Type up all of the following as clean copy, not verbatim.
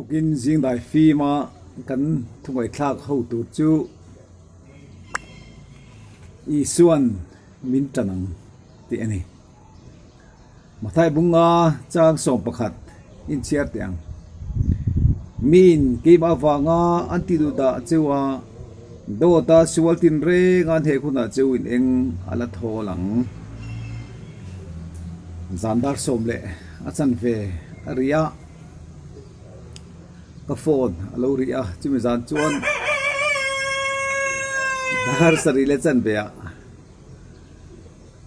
Tukin zingdai fim a kan thungaihthlak ho tur chu Isuan min tan ang tih a ni. Mathai bunga chang 11 inchhiar teh ang. Miin keimah avanga an ti duh dah cheu a, dawta sual tinreng a an heh hunah cheu in eng a la thawl ang. Zan dar sawm leh a chanve a ri a, ka phone a lo ri a, chumi zan chuan dar sarih leh chanve ah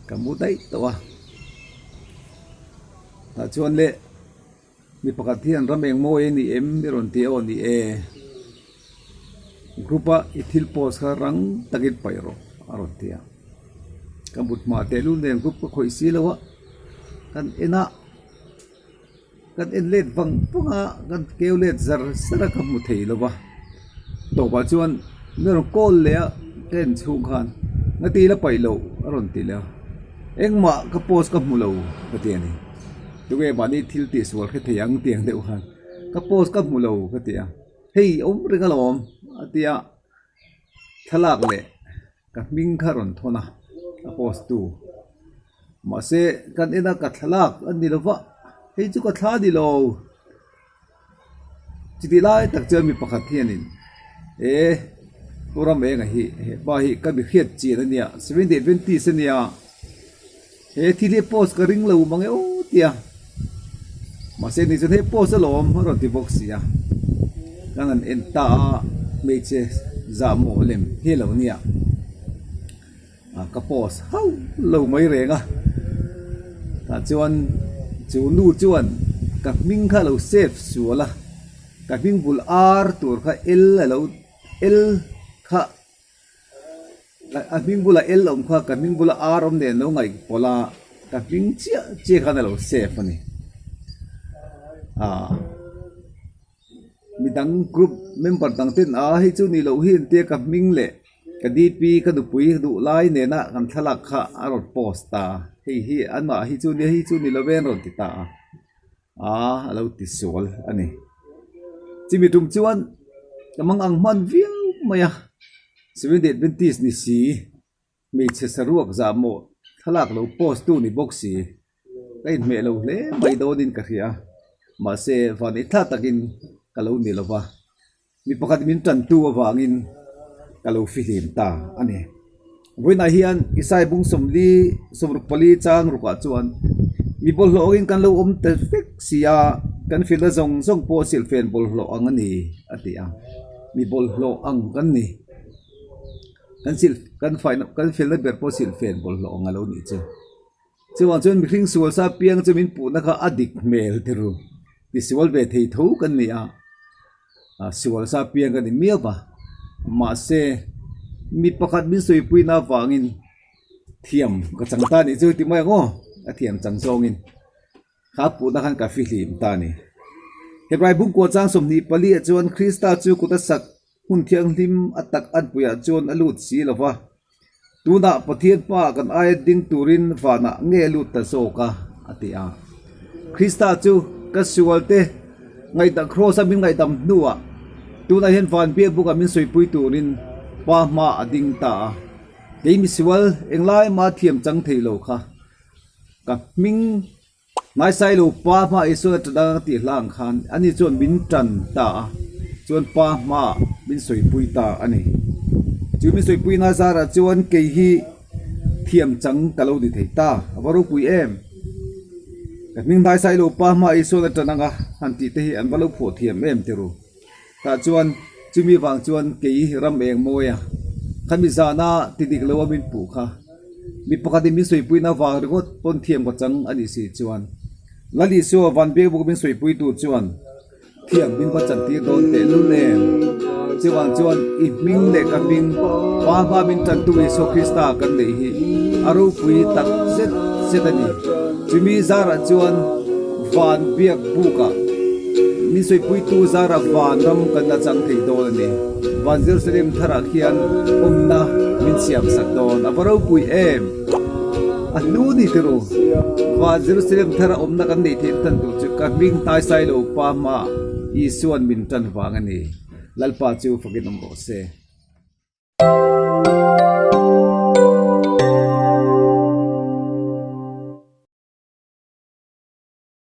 ka mu daih tawh a. Tah chuan le mi pakhat hian ram eng mawi a ni em i rawn ti a aw ni e. Group a i thil post kha rang takin paih rawh a rawn ti a. Ka mut hma tehlul nen group ka khawih si lo a, kan en a. Kan en let vang vang a, kan keu let zar zar a ka hmu thei lo va, tawpah chuan min rawn call leh a ka en chhung khan ngati la paih loh a rawn ti leh a, engmah ka post ka hmu lo ka ti a ni, tunge mahni thil tihsual hre thei ang tiang deuh khan ka post ka hmu lo ka ti a, hei awm reng alawm a ti a, thlalak leh. Ka hming kha rawn thawn a, a post tu. Mahse, kan en a ka thlalak a ni lo va, hei chu ka thla ni lo. Chutih lai tak chuan mi pakhat hianin e Pu Ramenga hi he pa hi ka mi hriat chian a nia, Seventh Day Adventist a nia, he thil hi post ka ring lo mang e aw tia. Mahse ni chuan hei post alawm a rawn ti bawk si a, kan han en ta a hmeichhe zahmawh lem hi a lo nia, ah ka post hauh lo mai reng a, tah chuan chu nu chuan ka hming kha a lo save sual a, ka hming bul ar tur kha L a lo L kha. A hming bula L awm kha ka hming bula R awm nen lo ngaih pawlh a, ka hming chiah chiah khan a lo save a ni. Aaa midang group member dang ten a hei chu ni loh hi entia ka hming leh ka DP ka nupui duh lai nena kan thlalak kha a rawn post ta a, hei hi anmah hi chu nia hei chu ni lo ve an rawn ti ta a, aa a lo ti sual a ni. Chimi tum chuan ka mang ang hman viau mai a, Seventh Day Adventist ni si, hmeichhe saruak zah mawh thlalak lo post tu ni bawk si, ka inhmeh lo hle mai dawnin ka hria a, mahse van ei thla takin ka lo ni lo va. Mi pakhat min tantu avangin ka lo fihlim ta a ni. Vawiinah hian Isai bung 44 24 chang rukah chuan mi bawlhhlawh angin kan lo awm ta vek si a, kan filna zawng zawng pawh silhfen bawlhhlawh ang a ni a ti a. Mi bawlhhlawh ang kan ni. Kan sil kan faina kan filna ber pawh silhfen bawlhhlawh ang a lo nih chu. Chuvang chuan mihring sual sa piang chu min puhna kha a dik hmel tirh tisual ve thei tho kan ni a, sual sa piang ka ni miau va, mahse mi pakhat min sawipuina avangin thiam ka chang ta nih chu ti mai ang aw, a thiam chang zawngin kha puhna khan ka fihlim ta a ni. Hebrai bungkua chang 24 ah chuan Krista chu kut a sak Hmun thianghlim a tak anpuiah chuan a lut si lo va, tunah Pathian hmaah kan aia ding turin vanah nge a lut ta zawk a, a ti a. Krista chu ka sualte ngaihdam Kraws-a min ngaihdam hnuah tunah hian van biakbukah min sawipui turin Pa hmaah a ding ta a. Kei misual englai mah thiam chang thei lo kha ka hming Ngaisai lo pa hma Isua a ṭan a tih hla ang khan ani chuan min ṭan ta a, chuan pa hmaah min sawipui ta a ni. Chu min sawipuina zarah chuan kei hi thiam chang ka lo ni thei ta, a va ropui em! Ka hming Ngaisai lo pa hma Isua a ṭan anga han tih te hi an va lo phuah thiam em ti ru. Tah chuan chumi vang chuan kei ram eng mawi a, khami zana ti dik lo a min puh kha. Mi pakhatin min sawipuina vang ringawt pawn thiam ka chang a nih si chuan Lal Isua van biak bawk min sawipuitu chuan thiam min va chantir dawn teh lul em? Chuvang chuan i hming leh ka hming Pa hma min tantu Isua Krista kan neih hi a ropui tak zet zet a ni. Chumi zarah chuan van biak bukah min sawipuitu zarah van ram kan la chang thei dawn a ni. Van Jerusalem tharah khian awmna min siam sak dawn. A va ropui em! A hnu ni te ru. Van Jerusalem thara awmna kan neih theih tan tur chu ka hming hnaisai lo pa hma. Isua'n min tan vang a ni. Lalpa chu fakin awm rawh se.